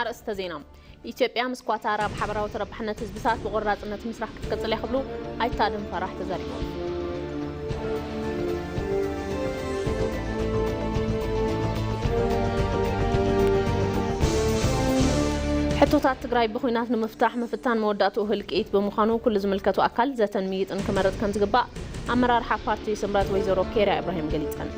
ኣርእስተ ዜና። ኢትዮጵያ ምስ ኳታር ኣብ ሓበራዊ ተረባሕነት ህዝብታት ብቆራጽነት ምስራሕ ክትቅጽል እያ ክብሉ ኣይተ ኣደም ፋራሕ ተዛሪቦም። ሕቶታት ትግራይ ብኹናት ንምፍታሕ ምፍታን መወዳእትኡ ህልቂት ብምዃኑ ኩሉ ዝምልከቱ ኣካል ዘተን ምይጥን ክመርጽ ከም ዝግባእ ኣመራርሓ ፓርቲ ስምረት ወይዘሮ ኬርያ ኢብራሂም ገሊጸን።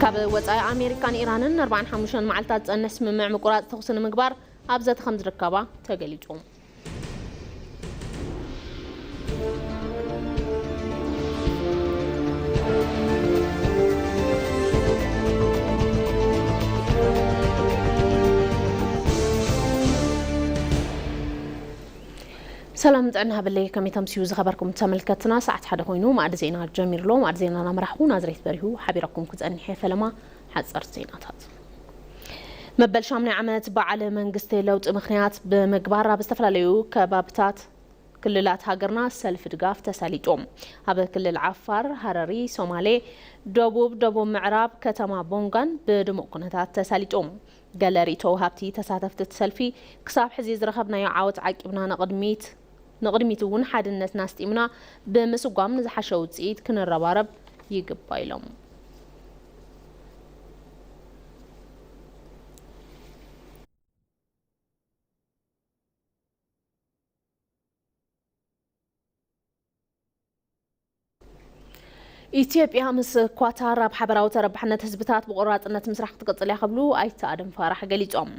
ካብ ወጻኢ ኣሜሪካን ኢራንን ኣርባዓን ሓሙሽተን መዓልታት ዝጸንሕ ስምምዕ ምቁራጽ ተኹሲ ንምግባር ኣብ ዘተ ከም ዝርከባ ተገሊጹ። ሰላም ጥዕና ሃበለይ፣ ከመይ ተምስዩ ዝኸበርኩም ተመልከትና? ሰዓት ሓደ ኮይኑ ማዕዲ ዜና ጀሚሩ ኣሎ። ማዕዲ ዜና እናመራሕኹ ናዝሬት በሪሁ ሓቢረኩም ክጸንሕ እየ። ፈለማ ሓጸርቲ ዜናታት። መበል ሻምናይ ዓመት በዓል መንግስቲ ለውጢ ምኽንያት ብምግባር ኣብ ዝተፈላለዩ ከባብታት ክልላት ሃገርና ሰልፊ ድጋፍ ተሳሊጡ። ኣብ ክልል ዓፋር፣ ሃረሪ፣ ሶማሌ፣ ደቡብ፣ ደቡብ ምዕራብ ከተማ ቦንጋን ብድሙቕ ኩነታት ተሳሊጡ። ገለ ርእይቶ ወሃብቲ ተሳተፍቲ እቲ ሰልፊ፣ ክሳብ ሕዚ ዝረኸብናዮ ዓወት ዓቂብና ንቕድሚት ንቕድሚት እውን ሓድነትና ኣስጢምና ብምስጓም ንዝሓሸ ውፅኢት ክንረባረብ ይግባእ ኢሎም። ኢትዮጵያ ምስ ኳታር ኣብ ሓበራዊ ተረባሕነት ህዝብታት ብቆራፅነት ምስራሕ ክትቅፅል እያ ክብሉ ኣይተ ኣደም ፋራሕ ገሊፆም።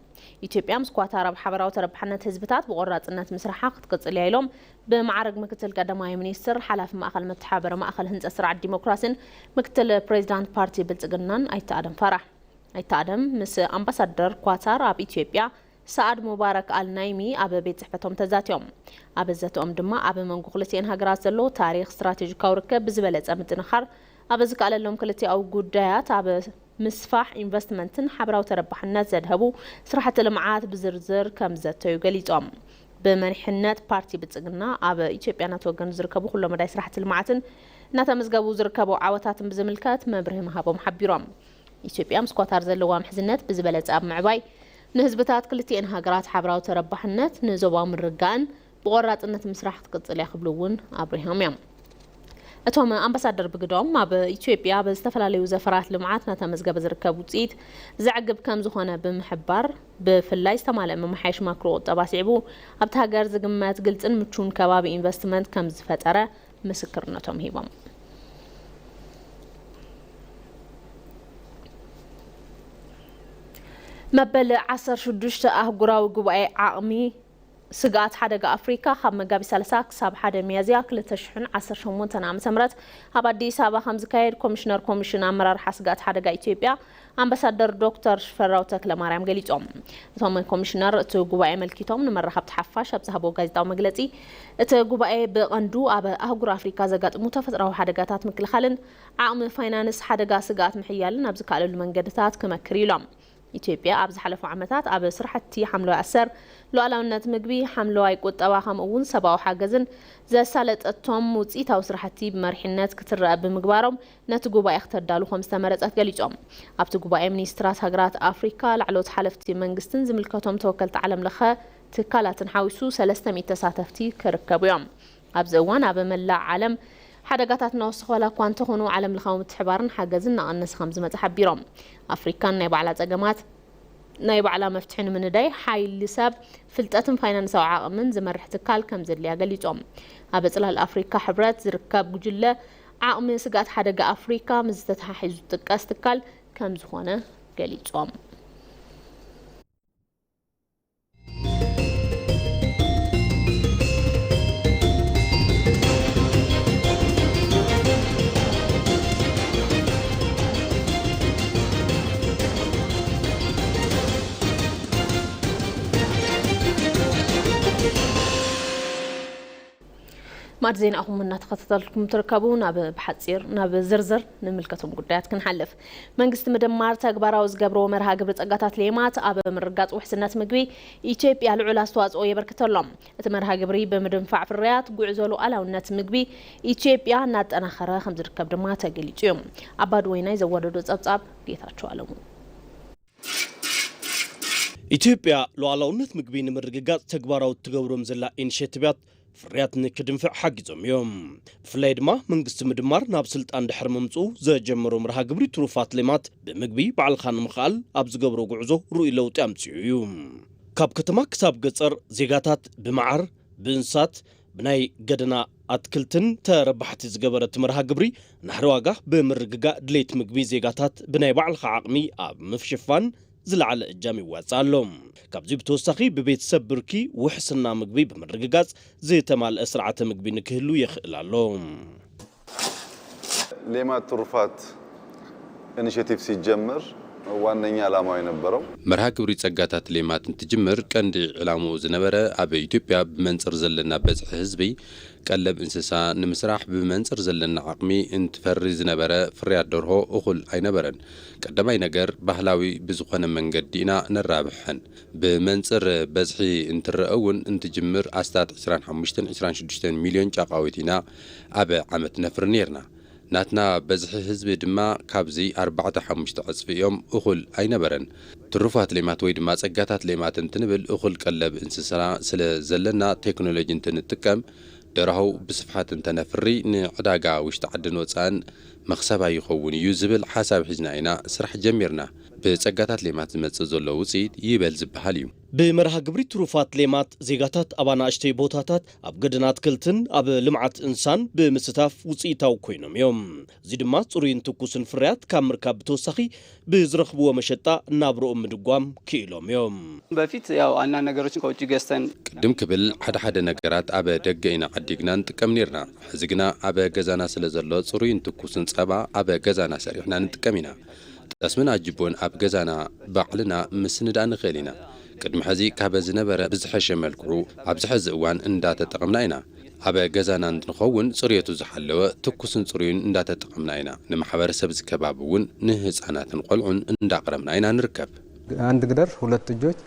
ኢትዮጵያ ምስ ኳታር ኣብ ሓበራዊ ተረባሕነት ህዝብታት ብቆራፅነት ምስራሓ ክትቅፅል እያ ኢሎም ብማዕረግ ምክትል ቀዳማይ ሚኒስትር ሓላፊ ማእኸል መተሓባበሪ ማእኸል ህንፀት ስርዓት ዲሞክራሲን ምክትል ፕሬዚዳንት ፓርቲ ብልፅግናን ኣይተ ኣደም ፋራሕ። ኣይተ ኣደም ምስ ኣምባሳደር ኳታር ኣብ ኢትዮጵያ ሰኣድ ሙባረክ ኣል ናይሚ ኣብ ቤት ጽሕፈቶም ተዛትዮም። ኣብ ዘተኦም ድማ ኣብ መንጎ ክልቲኤን ሃገራት ዘሎ ታሪኽ ስትራቴጂካዊ ርክብ ብዝበለጸ ምጥንኻር ኣብ ዝከኣለሎም ክልቲኣዊ ጉዳያት ኣብ ምስፋሕ ኢንቨስትመንትን ሓበራዊ ተረባሕነት ዘድሀቡ ስራሕቲ ልምዓት ብዝርዝር ከም ዘተዩ ገሊጾም። ብመሪሕነት ፓርቲ ብልጽግና ኣብ ኢትዮጵያ እናተወገኑ ዝርከቡ ኩሎ መዳይ ስራሕቲ ልምዓትን እናተመዝገቡ ዝርከቡ ዓወታትን ብዝምልከት መብርሂ ምሃቦም ሓቢሮም። ኢትዮጵያ ምስ ኳታር ዘለዋ ምሕዝነት ብዝበለጸ ኣብ ምዕባይ፣ ንህዝብታት ክልቲኤን ሃገራት ሓበራዊ ተረባሕነት፣ ንዞባዊ ምርግጋእን ብቆራጽነት ምስራሕ ክትቅጽል እያ ክብሉ እውን ኣብሪሆም እዮም። እቶም ኣምባሳደር ብግዶም ኣብ ኢትዮጵያ ኣብ ዝተፈላለዩ ዘፈራት ልምዓት እናተመዝገበ ዝርከብ ውፅኢት ዘዕግብ ከም ዝኾነ ብምሕባር፣ ብፍላይ ዝተማልአ ምምሓያሽ ማክሮ ቁጠባ ስዒቡ ኣብቲ ሃገር ዝግመት ግልፅን ምቹውን ከባቢ ኢንቨስትመንት ከም ዝፈጠረ ምስክርነቶም ሂቦም። መበል ዓሰርተ ሽዱሽተ ኣህጉራዊ ጉባኤ ዓቕሚ ስግኣት ሓደጋ ኣፍሪካ ካብ መጋቢት ሰላሳ ክሳብ ሓደ ሚያዝያ ክልተ ሽሕን ዓሰርተ ሸሞንተን ዓመተ ምህረት ኣብ ኣዲስ ኣበባ ከም ዝካየድ ኮሚሽነር ኮሚሽን ኣመራርሓ ስግኣት ሓደጋ ኢትዮጵያ ኣምባሳደር ዶክተር ሽፈራው ተክለ ማርያም ገሊጾም። እቶም ኮሚሽነር እቲ ጉባኤ ኣመልኪቶም ንመራኸብቲ ሓፋሽ ኣብ ዝሃቦ ጋዜጣዊ መግለጺ፣ እቲ ጉባኤ ብቐንዱ ኣብ ኣህጉር ኣፍሪካ ዘጋጥሙ ተፈጥራዊ ሓደጋታት ምክልኻልን ዓቕሚ ፋይናንስ ሓደጋ ስግኣት ምሕያልን ኣብ ዝከኣለሉ መንገድታት ክመክር ኢሎም። ኢትዮጵያ ኣብ ዝሓለፉ ዓመታት ኣብ ስራሕቲ ሓምለዋይ ኣሰር፣ ሉዓላውነት ምግቢ፣ ሓምለዋይ ቁጠባ ከምኡ እውን ሰብኣዊ ሓገዝን ዘሳለጠቶም ውፅኢታዊ ስራሕቲ ብመሪሕነት ክትረአ ብምግባሮም ነቲ ጉባኤ ክተዳሉ ከም ዝተመረፀት ገሊፆም። ኣብቲ ጉባኤ ሚኒስትራት ሃገራት ኣፍሪካ፣ ላዕለዎት ሓለፍቲ መንግስትን ዝምልከቶም ተወከልቲ ዓለም ለኸ ትካላትን ሓዊሱ ሰለስተ ሚእቲ ተሳተፍቲ ክርከቡ እዮም። ኣብዚ እዋን ኣብ መላእ ዓለም ሓደጋታት እናወሰኸ ዋላ እኳ እንተኾኑ፣ ዓለም ለኻዊ ምትሕባርን ሓገዝን እናቐነሰ ከም ዝመፀ ሓቢሮም። ኣፍሪካ ናይ ባዕላ ፀገማት ናይ ባዕላ መፍትሒ ንምንዳይ ሓይሊ ሰብ፣ ፍልጠትን ፋይናንሳዊ ዓቕምን ዝመርሕ ትካል ከም ዘድልያ ገሊፆም። ኣብ ፅላል ኣፍሪካ ሕብረት ዝርከብ ጉጅለ ዓቕሚ ስግኣት ሓደጋ ኣፍሪካ ምስ ዝተተሓሒዙ ዝጥቀስ ትካል ከም ዝኾነ ገሊፆም። ኣድ ዜናኹም እናተኸታተልኩም ትርከቡ። ናብ ብሓፂር ናብ ዝርዝር ንምልከቶም ጉዳያት ክንሓልፍ። መንግስቲ ምድማር ተግባራዊ ዝገብሮ መርሃ ግብሪ ጸጋታት ሌማት ኣብ ምርጋጽ ውሕስነት ምግቢ ኢትዮጵያ ልዑል ኣስተዋጽኦ የበርክት ኣሎ። እቲ መርሃ ግብሪ ብምድንፋዕ ፍርያት ጉዕዞ ሉዓላውነት ምግቢ ኢትዮጵያ እናጠናኸረ ከም ዝርከብ ድማ ተገሊጹ እዩ። ኣባዱ ወይናይ ዘወደዶ ጸብጻብ ጌታቸው ኣለሙ። ኢትዮጵያ ሉዓላውነት ምግቢ ንምርግጋጽ ተግባራዊ ትገብሮም ዘላ ኢኒሼቲቭያት ፍርያት ንክድንፍዕ ሓጊዞም እዮም። ብፍላይ ድማ መንግስቲ ምድማር ናብ ስልጣን ድሕሪ ምምፅኡ ዘጀመሮ መርሃ ግብሪ ትሩፋት ሌማት ብምግቢ ባዕልኻ ንምኽኣል ኣብ ዝገብሮ ጉዕዞ ርኡይ ለውጢ ኣምፅኡ እዩ። ካብ ከተማ ክሳብ ገፀር ዜጋታት ብመዓር፣ ብእንስሳት፣ ብናይ ገደና ኣትክልትን ተረባሕቲ ዝገበረ እቲ መርሃ ግብሪ ናህሪ ዋጋ ብምርግጋእ ድሌት ምግቢ ዜጋታት ብናይ ባዕልኻ ዓቕሚ ኣብ ምፍሽፋን ዝለዓለ እጃም ይዋፅእ ኣሎ። ካብዚ ብተወሳኺ ብቤተሰብ ብርኪ ውሕስና ምግቢ ብምርግጋፅ ዝተማልአ ስርዓተ ምግቢ ንክህሉ የኽእል ኣሎ። ሌማት ትሩፋት ኢኒሼቲቭ ሲጀመር ዋነኛ ዓላማው የነበረው መርሃ ግብሪ ጸጋታት ሌማት እንትጅምር ቀንዲ ዕላምኡ ዝነበረ ኣብ ኢትዮጵያ ብመንጽር ዘለና በዝሒ ህዝቢ ቀለብ እንስሳ ንምስራሕ ብመንጽር ዘለና ዓቕሚ እንትፈሪ ዝነበረ ፍርያት ደርሆ እኹል ኣይነበረን። ቀዳማይ ነገር ባህላዊ ብዝኾነ መንገዲ ኢና ነራብሐን። ብመንጽር በዝሒ እንትረአ እውን እንትጅምር ኣስታት ዕስራን ሓሙሽተን ዕስራን ሽዱሽተን ሚልዮን ጫቓዊት ኢና ኣብ ዓመት ነፍሪ ኔርና። ናትና በዝሒ ህዝቢ ድማ ካብዚ ኣርባዕተ ሓሙሽተ ዕጽፊ እዮም፣ እኹል ኣይነበረን። ትሩፋት ሌማት ወይ ድማ ጸጋታት ሌማት እንትንብል እኹል ቀለብ እንስሳ ስለ ዘለና ቴክኖሎጂ እንትንጥቀም ደርሆ ብስፍሓት እንተነፍሪ ንዕዳጋ ውሽጢ ዓድን ወጻእን መኽሰባ ይኸውን እዩ ዝብል ሓሳብ ሒዝና ኢና ስራሕ ጀሚርና። ብጸጋታት ሌማት ዝመጽእ ዘሎ ውጽኢት ይበል ዝበሃል እዩ። ብመርሃ ግብሪ ትሩፋት ሌማት ዜጋታት ኣብ ኣናእሽተይ ቦታታት ኣብ ገደና ኣትክልትን ኣብ ልምዓት እንስሳን ብምስታፍ ውፅኢታዊ ኮይኖም እዮም። እዚ ድማ ፅሩይን ትኩስን ፍርያት ካብ ምርካብ ብተወሳኺ ብዝረኽብዎ መሸጣ ናብርኦም ምድጓም ክኢሎም እዮም። በፊት ያው አንዳንድ ነገሮችን ከውጭ ገዝተን ቅድም ክብል ሓደ ሓደ ነገራት ኣብ ደገ ኢና ዓዲግና ንጥቀም ኔርና። ሕዚ ግና ኣብ ገዛና ስለ ዘሎ ፅሩይን ትኩስን ፀባ ኣብ ገዛና ሰሪሕና ንጥቀም ኢና። ጠስምን ኣጅቦን ኣብ ገዛና ባዕልና ምስንዳእ ንኽእል ኢና። ቅድሚ ሕዚ ካብ ዝነበረ ብዝሐሸ መልክዑ ኣብዚ ሕዚ እዋን እንዳተጠቐምና ኢና። ኣብ ገዛና እንትንኸውን ፅርየቱ ዝሓለወ ትኩስን ፅሩይን እንዳተጠቐምና ኢና። ንማሕበረሰብ ዝከባቢ እውን ንህፃናትን ቆልዑን እንዳቕረብና ኢና ንርከብ። አንድ ግደር ሁለት እጆች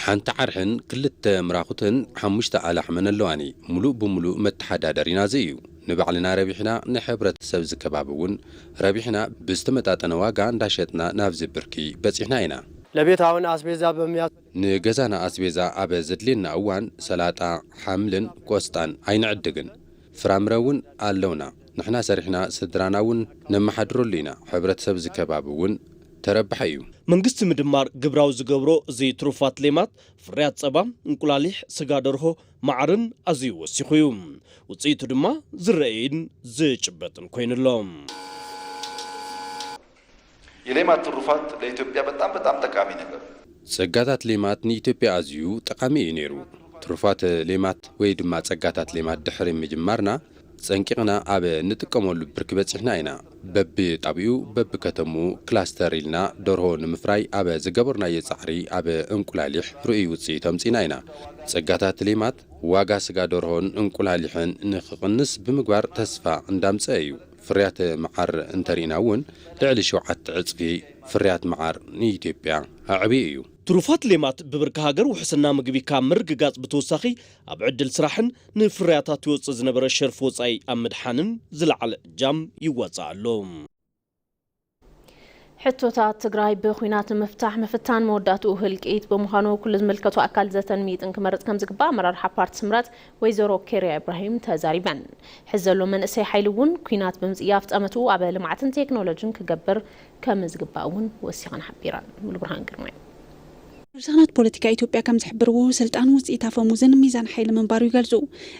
ሓንቲ ዓርሕን ክልተ ምራኹትን ሓሙሽተ ኣላሕመን ኣለዋኒ። ሙሉእ ብሙሉእ መተሓዳደሪና እዚ እዩ። ንባዕልና ረቢሕና ንሕብረተሰብ ዝከባቢ እውን ረቢሕና ብዝተመጣጠነ ዋጋ እንዳሸጥና ናብዚ ብርኪ በፂሕና ኢና። ለቤት አሁን አስቤዛ በሚያ ንገዛና ኣስቤዛ ኣብ ዘድልየና እዋን ሰላጣ፣ ሓምልን ቆስጣን ኣይንዕድግን። ፍራምረ እውን ኣለውና። ንሕና ሰሪሕና ስድራና እውን ነመሓድረሉ ኢና። ሕብረተሰብ እዚ ከባቢ እውን ተረባሒ እዩ። መንግስቲ ምድማር ግብራዊ ዝገብሮ እዚ ትሩፋት ሌማት ፍርያት ጸባ፣ እንቁላሊሕ፣ ስጋ ደርሆ፣ መዓርን ኣዝዩ ወሲኹ እዩ። ውፅኢቱ ድማ ዝረኣይን ዝጭበጥን ኮይኑ ኣሎ። የሌማት ትሩፋት ለኢትዮጵያ በጣም በጣም ጠቃሚ ነገር። ጸጋታት ሌማት ንኢትዮጵያ ኣዝዩ ጠቓሚ እዩ ነይሩ። ትሩፋት ሌማት ወይ ድማ ጸጋታት ሌማት ድሕሪ ምጅማርና ጸንቂቕና ኣብ ንጥቀመሉ ብርኪ በጺሕና ኢና። በቢ ጣብኡ በቢ ከተምኡ ክላስተር ኢልና ደርሆ ንምፍራይ ኣብ ዝገበርናዮ ጻዕሪ ኣብ እንቁላሊሕ ርኡይ ውጽኢት ኣምጺእና ኢና። ጸጋታት ሌማት ዋጋ ስጋ ደርሆን እንቁላሊሕን ንኽቕንስ ብምግባር ተስፋ እንዳምጸአ እዩ። ፍርያት መዓር እንተሪእና እውን ልዕሊ ሸውዓተ ዕጽፊ ፍርያት መዓር ንኢትዮጵያ ኣዕብዩ እዩ። ትሩፋት ሌማት ብብርኪ ሃገር ውሕስና ምግቢ ካብ ምርግጋጽ ብተወሳኺ ኣብ ዕድል ስራሕን ንፍርያታት ይወጽእ ዝነበረ ሸርፊ ወጻኢ ኣብ ምድሓንን ዝለዓለ እጃም ይዋጽእ ኣሎ። ሕቶታት ትግራይ ብኹናት ንምፍታሕ ምፍታን መወዳእትኡ ህልቂት ብምዃኑ ኩሉ ዝምልከቶ ኣካል ዘተን ምይጥን ክመርጽ ከምዝግባእ ኣመራርሓ ፓርቲ ስምረት ወይዘሮ ኬርያ ኢብራሂም ተዛሪበን። ሕዚ ዘሎ መንእሰይ ሓይሊ እውን ኲናት ብምጽያፍ ጠመትኡ ኣብ ልምዓትን ቴክኖሎጂን ክገብር ከምዝግባእ እውን ወሲኸን ሓቢረን። ሙሉብርሃን ግርማይ። ርሳናት ፖለቲካ ኢትዮጵያ ከም ዝሕብርዎ ስልጣን ውፅኢት ኣፈሙዝን ሚዛን ሓይሊ ምንባሩ ይገልፁ።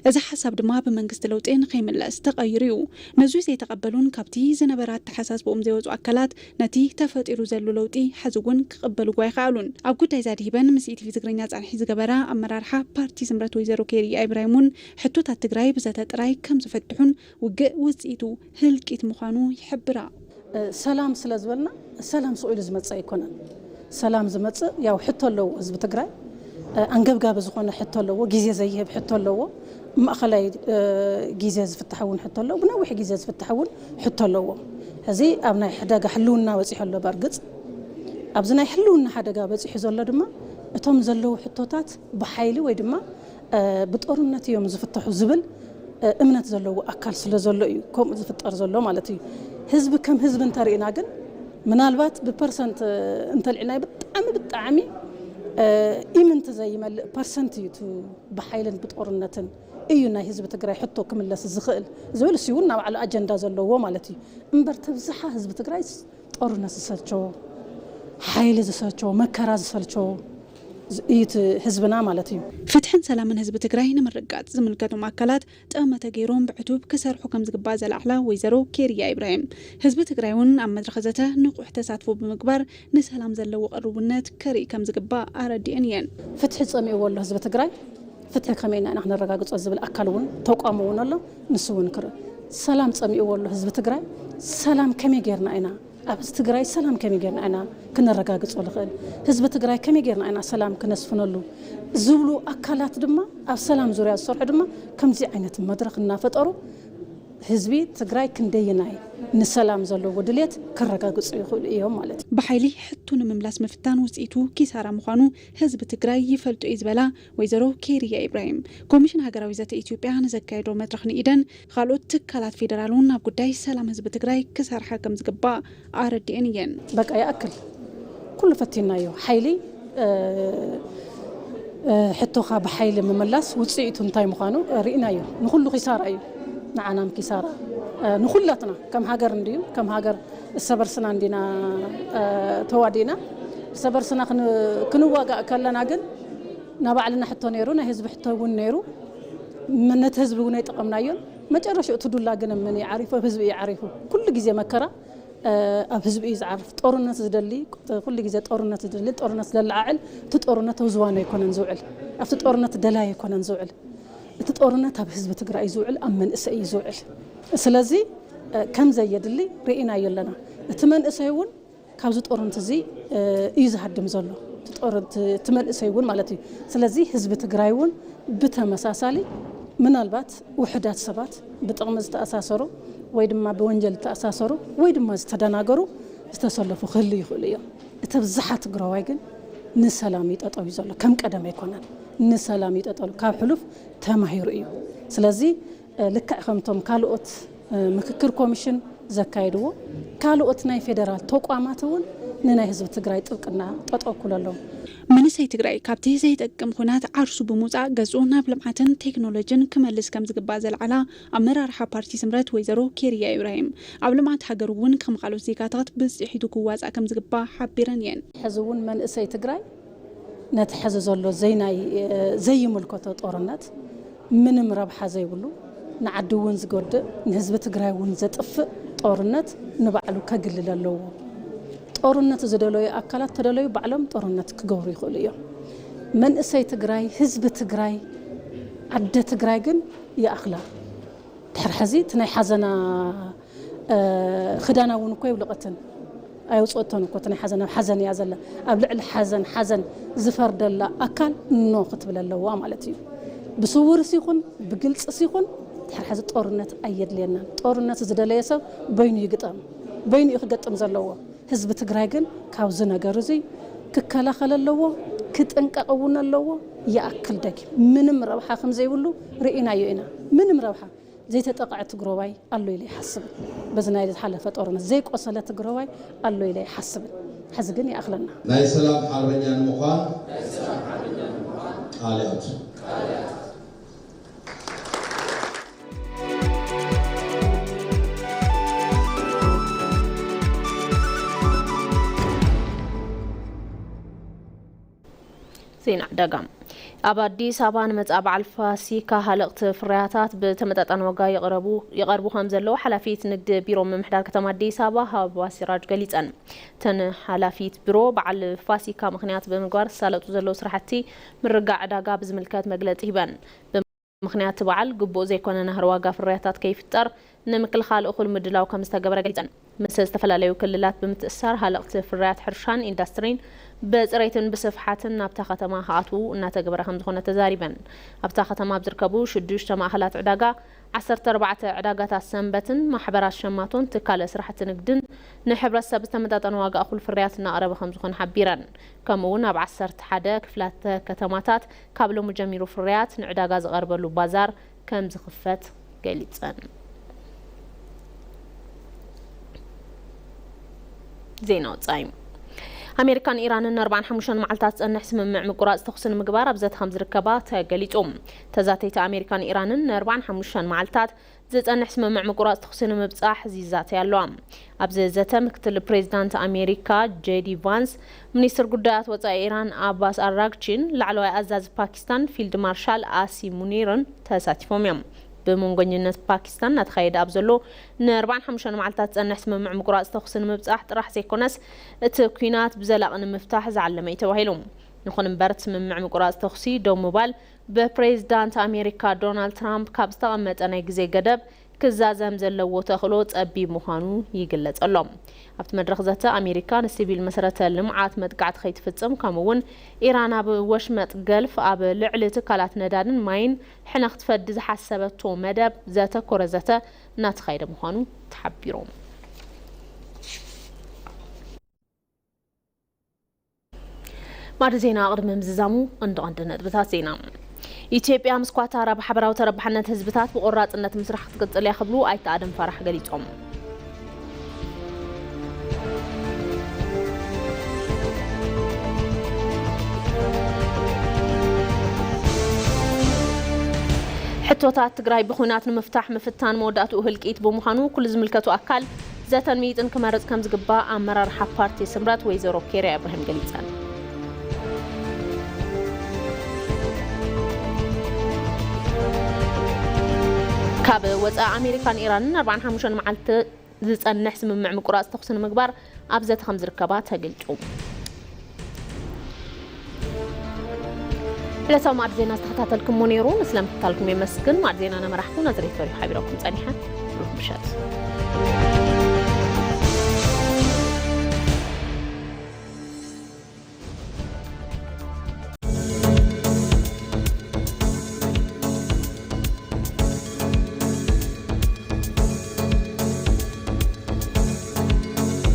እዚ ሓሳብ ድማ ብመንግስቲ ለውጢ ንኸይምለስ ተቐይሩ እዩ። ነዙይ ዘይተቐበሉን ካብቲ ዝነበረ ኣተሓሳስብኦም ዘይወፁ ኣካላት ነቲ ተፈጢሩ ዘሎ ለውጢ ሕዚ እውን ክቕበልዎ ኣይኸኣሉን። ኣብ ጉዳይ ዛዲህበን ምስ ኢቲቪ ትግርኛ ፃንሒ ዝገበራ ኣመራርሓ ፓርቲ ስምረት ወይዘሮ ኬርያ ኢብራሂም እውን ሕቶታት ትግራይ ብዘተ ጥራይ ከም ዝፍትሑን ውግእ ውፅኢቱ ህልቂት ምዃኑ ይሕብራ። ሰላም ስለ ዝበልና ሰላም ስቕ ኢሉ ዝመጽእ ኣይኮነን። ሰላም ዝመጽእ ያው ሕቶ ኣለዎ ህዝቢ ትግራይ። ኣንገብጋቢ ዝኾነ ሕቶ ኣለዎ፣ ግዜ ዘይህብ ሕቶ ኣለዎ። ማእኸላይ ግዜ ዝፍታሕ እውን ሕቶ ኣለዎ፣ ብነዊሕ ግዜ ዝፍታሕ እውን ሕቶ ኣለዎ። ሕዚ ኣብ ናይ ሓደጋ ህልውና በፂሑ ኣሎ። በርግፅ ኣብዚ ናይ ህልውና ሓደጋ በፂሑ ዘሎ ድማ እቶም ዘለዉ ሕቶታት ብሓይሊ ወይ ድማ ብጦርነት እዮም ዝፍተሑ ዝብል እምነት ዘለዎ ኣካል ስለ ዘሎ እዩ ከምኡ ዝፍጠር ዘሎ ማለት እዩ። ህዝቢ ከም ህዝቢ እንተርኢና ግን ምናልባት ብፐርሰንት እንተልዕልና ብጣዕሚ ብጣዕሚ ኢምንት ዘይመልእ ፐርሰንት እዩ እቲ ብሓይልን ብጦርነትን እዩ ናይ ህዝቢ ትግራይ ሕቶ ክምለስ ዝኽእል ዝብል እሱ እውን ናብ ባዕሉ ኣጀንዳ ዘለዎ ማለት እዩ። እምበር ተብዝሓ ህዝቢ ትግራይ ጦርነት ዝሰልቸዎ፣ ሓይሊ ዝሰልቸዎ፣ መከራ ዝሰልቸዎ እዩ እቲ ህዝብና ማለት እዩ። ፍትሕን ሰላምን ህዝቢ ትግራይ ንምርግጋፅ ዝምልከቶም ኣካላት ጠመተ ገይሮም ብዕቱብ ክሰርሑ ከም ዝግባእ ዘላዕላ ወይዘሮ ኬርያ ኢብራሂም፣ ህዝቢ ትግራይ እውን ኣብ መድረኽ ዘተ ንቑሕ ተሳትፎ ብምግባር ንሰላም ዘለዎ ቅርቡነት ከርኢ ከም ዝግባእ ኣረዲአን እየን። ፍትሒ ፀሚእዎ ኣሎ ህዝቢ ትግራይ፣ ፍትሒ ከመይ ኢና ክነረጋግፆ ዝብል ኣካል እውን ተቋም እውን ኣሎ። ንሱ እውን ክርኢ ሰላም ፀሚእዎ ኣሎ ህዝቢ ትግራይ። ሰላም ከመይ ጌርና ኢና ኣብ ትግራይ ሰላም ከመይ ጌርና ኢና ክነረጋግፆ ንኽእል? ህዝቢ ትግራይ ከመይ ጌርና ኢና ሰላም ክነስፍነሉ ዝብሉ ኣካላት ድማ ኣብ ሰላም ዙርያ ዝሰርሑ ድማ ከምዚ ዓይነት መድረኽ እናፈጠሩ ህዝቢ ትግራይ ክንደየናይ ንሰላም ዘለዎ ድልየት ከረጋግፁ ይኽእሉ እዮም ማለት እዩ። ብሓይሊ ሕቶ ንምምላስ ምፍታን ውፅኢቱ ኪሳራ ምዃኑ ህዝቢ ትግራይ ይፈልጦ እዩ ዝበላ ወይዘሮ ኬርያ ኢብራሂም፣ ኮሚሽን ሃገራዊ ዘተ ኢትዮጵያ ንዘካየዶ መድረኽ ንኢደን ካልኦት ትካላት ፌደራል እውን ኣብ ጉዳይ ሰላም ህዝቢ ትግራይ ክሰርሓ ከም ዝግባእ ኣረዲአን እየን። በቃ ይኣክል ኩሉ ፈቲናዮ። ሓይሊ ሕቶኻ ብሓይሊ ምምላስ ውፅኢቱ እንታይ ምዃኑ ርኢናዮ። ንኹሉ ኪሳራ እዩ፣ ንዓናም ኪሳራ፣ ንኹላትና ከም ሃገር እንድዩ። ከም ሃገር እሰበርስና እንዲና ተዋዲና እሰበርስና ክንዋጋእ ከለና ግን ናባዕልና ሕቶ ነይሩ፣ ናይ ህዝቢ ሕቶ እውን ነይሩ። ነቲ ህዝቢ እውን ኣይጠቐምናዮን። መጨረሻ እቲ ዱላ ግን ምን ይዓሪፉ ኣብ ህዝቢ ይዓሪፉ። ኩሉ ግዜ መከራ ኣብ ህዝቢ እዩ ዝዓርፍ። ጦርነት ዝደሊ ኩሉ ግዜ ጦርነት ዝደሊ ጦርነት ለላዓዕል እቲ ጦርነት ኣብ ዝዋኑ ኣይኮነን ዝውዕል፣ ኣብቲ ጦርነት ደላይ ኣይኮነን ዝውዕል። እቲ ጦርነት ኣብ ህዝቢ ትግራይ እዩ ዝውዕል፣ ኣብ መንእሰይ እዩ ዝውዕል። ስለዚ ከም ዘየድሊ ርኢናዮ ኣለና። እቲ መንእሰይ እውን ካብዚ ጦርነት እዚ እዩ ዝሃድም ዘሎ፣ እቲ መንእሰይ እውን ማለት እዩ። ስለዚ ህዝቢ ትግራይ እውን ብተመሳሳሊ ምናልባት ውሕዳት ሰባት ብጥቕሚ ዝተኣሳሰሩ ወይ ድማ ብወንጀል ዝተኣሳሰሩ ወይ ድማ ዝተደናገሩ ዝተሰለፉ ክህሉ ይኽእሉ እዮም። እቲ ብዝሓ ትግራዋይ ግን ንሰላም እዩ ጠጠው እዩ ዘሎ፣ ከም ቀደም ኣይኮነን። ንሰላም እዩ ጠጠው፣ ካብ ሕሉፍ ተማሂሩ እዩ። ስለዚ ልክዕ ከምቶም ካልኦት ምክክር ኮሚሽን ዘካየድዎ ካልኦት ናይ ፌደራል ተቋማት እውን ንናይ ህዝቢ ትግራይ ጥብቅና ጠጠው ክብሉ ኣለዎም። መንእሰይ ትግራይ ካብቲ ዘይጠቅም ኩናት ዓርሱ ብምውፃእ ገፁ ናብ ልምዓትን ቴክኖሎጂን ክመልስ ከም ዝግባእ ዘልዓላ ኣመራርሓ ፓርቲ ስምረት ወይዘሮ ኬርያ ኢብራሂም፣ ኣብ ልምዓት ሃገር እውን ከም ካልኦት ዜጋታት ብፅሒቱ ክዋፃእ ከም ዝግባእ ሓቢረን እየን። ሕዚ እውን መንእሰይ ትግራይ ነቲ ሕዚ ዘሎ ዘይናይ ዘይምልከቶ ጦርነት ምንም ረብሓ ዘይብሉ ንዓዲ እውን ዝጎድእ ንህዝቢ ትግራይ እውን ዘጥፍእ ጦርነት ንባዕሉ ከግልል ኣለዎ። ጦርነት ዝደለዩ ኣካላት ተደለዩ ባዕሎም ጦርነት ክገብሩ ይኽእሉ እዮም። መንእሰይ ትግራይ፣ ህዝቢ ትግራይ፣ ዓደ ትግራይ ግን ይኣኽላ። ድሕሪ ሕዚ እቲ ናይ ሓዘና ክዳና እውን እኮ የውልቐትን ኣየውፅኦቶን እኮ። እቲ ናይ ሓዘን ኣብ ሓዘን እያ ዘላ። ኣብ ልዕሊ ሓዘን ሓዘን ዝፈርደላ ኣካል ኖ ክትብል ኣለዋ ማለት እዩ። ብስውርስ ይኹን ብግልፅስ ይኹን ድሕሪ ሕዚ ጦርነት ኣየድልየናን። ጦርነት ዝደለየ ሰብ በይኑ ይግጠም፣ በይኑ እዩ ክገጥም ዘለዎ። ህዝቢ ትግራይ ግን ካብዚ ነገር እዚ ክከላኸል ኣለዎ፣ ክጥንቀቕ እውን ኣለዎ። ይኣክል ደጊም ምንም ረብሓ ከም ዘይብሉ ርኢናዮ ኢና። ምንም ረብሓ ዘይተጠቕዐ ትግረዋይ ኣሎ ኢለ ይሓስብን። በዚ ናይ ዝሓለፈ ጦርነት ዘይቆሰለ ትግረዋይ ኣሎ ኢለ ይሓስብን። ሕዚ ግን ይኣኽለና። ናይ ሰላም ሓርበኛ ንምዃን ቃል ያቱ። ዜና ዕዳጋ። ኣብ ኣዲስ ኣበባ ንመጻኢ በዓል ፋሲካ ሃለቕቲ ፍርያታት ብተመጣጣኒ ዋጋ ይቕረቡ፣ ይቐርቡ ከም ዘለዉ ሓላፊት ንግዲ ቢሮ ምምሕዳር ከተማ ኣዲስ ኣበባ ሃዋ ሲራጅ ገሊጸን። እተን ሓላፊት ቢሮ በዓል ፋሲካ ምኽንያት ብምግባር ዝሳለጡ ዘለዉ ስራሕቲ ምርግጋእ ዕዳጋ ብዝምልከት መግለጺ ሂበን። ብምኽንያት በዓል ግቡእ ዘይኮነ ናህሪ ዋጋ ፍርያታት ከይፍጠር ንምክልኻል እኹል ምድላው ከም ዝተገበረ ገሊጸን። ምስ ዝተፈላለዩ ክልላት ብምትእሳር ሃለቕቲ ፍርያት ሕርሻን ኢንዱስትሪን ብፅሬትን ብስፍሓትን ናብታ ከተማ ክኣትዉ እናተገበረ ከም ዝኾነ ተዛሪበን። ኣብታ ከተማ ኣብ ዝርከቡ ሽዱሽተ ማእኸላት ዕዳጋ ዓሰርተ ኣርባዕተ ዕዳጋታት ሰንበትን ማሕበራት ሸማቶን ትካለ ስራሕቲ ንግድን ንሕብረተሰብ ዝተመጣጠነ ዋጋ እኹል ፍርያት እናቕረበ ከም ዝኾነ ሓቢረን። ከምኡ እውን ኣብ ዓሰርተ ሓደ ክፍላተ ከተማታት ካብ ሎሚ ጀሚሩ ፍርያት ንዕዳጋ ዝቐርበሉ ባዛር ከም ዝኽፈት ገሊጸን። ዜና ወጻኢ። ኣሜሪካን ኢራንን ንኣርባዓን ሓሙሽተን መዓልታት ዝጸንሕ ስምምዕ ምቁራጽ ተኹሲ ንምግባር ኣብ ዘተ ከም ዝርከባ ተገሊጹ። ተዛተይቲ ኣሜሪካን ኢራንን ንኣርባዓን ሓሙሽተን መዓልታት ዝጸንሕ ስምምዕ ምቁራጽ ተኹሲ ንምብጻሕ ይዛተያ ኣለዋ። ኣብዚ ዘተ ምክትል ፕሬዚዳንት ኣሜሪካ ጄዲ ቫንስ፣ ሚኒስትር ጉዳያት ወጻኢ ኢራን ኣባስ ኣራግቺን ላዕለዋይ ኣዛዚ ፓኪስታን ፊልድ ማርሻል ኣሲ ሙኒርን ተሳቲፎም እዮም። ብመንጎኝነት ፓኪስታን እናተኻየደ ኣብ ዘሎ ንኣርባዓን ሓሙሽተን መዓልታት ዝጸንሕ ስምምዕ ምቁራጽ ተኹሲ ንምብጻሕ ጥራሕ ዘይኮነስ፣ እቲ ኲናት ብዘላቒ ንምፍታሕ ዝዓለመ እዩ ተባሂሉ። ይኹን እምበር፣ እቲ ስምምዕ ምቁራጽ ተኹሲ ደው ምባል ብፕሬዚዳንት ኣሜሪካ ዶናልድ ትራምፕ ካብ ዝተቐመጠ ናይ ግዜ ገደብ ክዛዘም ዘለዎ ተኽእሎ ጸቢብ ምዃኑ ይግለጽ ኣሎ። ኣብቲ መድረኽ ዘተ፣ ኣሜሪካ ንሲቪል መሰረተ ልምዓት መጥቃዕቲ ከይትፍጽም፣ ከምኡ እውን ኢራን ኣብ ወሽመጥ ገልፍ ኣብ ልዕሊ ትካላት ነዳድን ማይን ሕነ ክትፈዲ ዝሓሰበቶ መደብ ዘተኮረ ዘተ እናተኻየደ ምዃኑ ተሓቢሩ። ማዕዲ ዜና ቅድሚ ምዝዛሙ፣ እንዶ ቀንዲ ነጥብታት ዜና። ኢትዮጵያ ምስ ኳታር ኣብ ሓበራዊ ተረባሕነት ህዝብታት ብቆራጽነት ምስራሕ ክትቅጽል እያ ክብሉ ኣይተ ኣደም ፋራሕ ገሊጾም። ሕቶታት ትግራይ ብኹናት ንምፍታሕ ምፍታን መወዳእትኡ ህልቂት ብምዃኑ፣ ኩሉ ዝምልከቱ ኣካል ዘተን ምይጥን ክመርጽ ከም ዝግባእ ኣመራርሓ ፓርቲ ስምረት ወይዘሮ ኬርያ ኢብራሂም ገሊጸን። ካብ ወጻኢ ኣሜሪካን ኢራንን ኣርባዓን ሓሙሽተን መዓልቲ ዝጸንሕ ስምምዕ ምቁራጽ ተኹሲ ንምግባር ኣብ ዘተ ከም ዝርከባ ተገሊጹ። ዕለታዊ ማዕድ ዜና ዝተኸታተልኩሞ ነይሩ። ንስለ ምክትታልኩም የመስግን። ማዕድ ዜና ነመራሕኩ ናዝሬት በሪሁ ሓቢረኩም ጸኒሐ። ብሩኽ ምሸት።